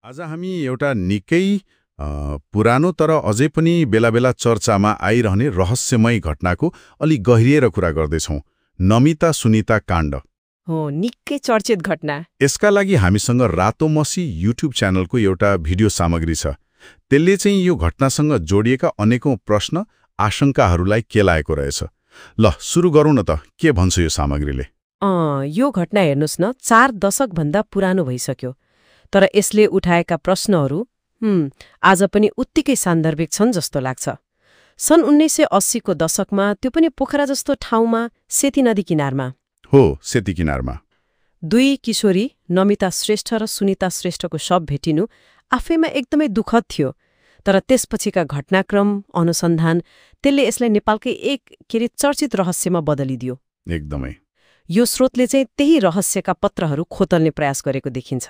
आज हामी एउटा निकै पुरानो तर अझै पनि बेला बेला चर्चामा आइरहने रहस्यमय घटनाको अलि गहिरिएर कुरा गर्दैछौँ। नमिता सुनिता काण्ड। हो, निकै चर्चित घटना। यसका लागि हामीसँग रातोमसी युट्युब च्यानलको एउटा भिडियो सामग्री छ। त्यसले चाहिँ यो घटनासँग जोडिएका अनेकौं प्रश्न आशंकाहरूलाई केलाएको रहेछ। ल सुरु गरौँ न त, के भन्छ यो सामग्रीले? यो घटना हेर्नुहोस् न, 4 दशकभन्दा पुरानो भइसक्यो, तर यसले उठाएका प्रश्नहरू आज पनि उत्तिकै सान्दर्भिक छन् जस्तो लाग्छ। सन् 1980 को दशकमा, त्यो पनि पोखरा जस्तो ठाउँमा, सेती नदी किनारमा। हो, सेती किनारमा 2 किशोरी, नमिता श्रेष्ठ र सुनिता श्रेष्ठको शव भेटिनु आफैमा एकदमै दुःखद थियो। तर त्यसपछिका घटनाक्रम, अनुसन्धान, त्यसले यसलाई नेपालकै एक चर्चित रहस्यमा बदलिदियो। एकदमै। यो स्रोतले चाहिँ त्यही रहस्यका पत्रहरू खोतल्ने प्रयास गरेको देखिन्छ।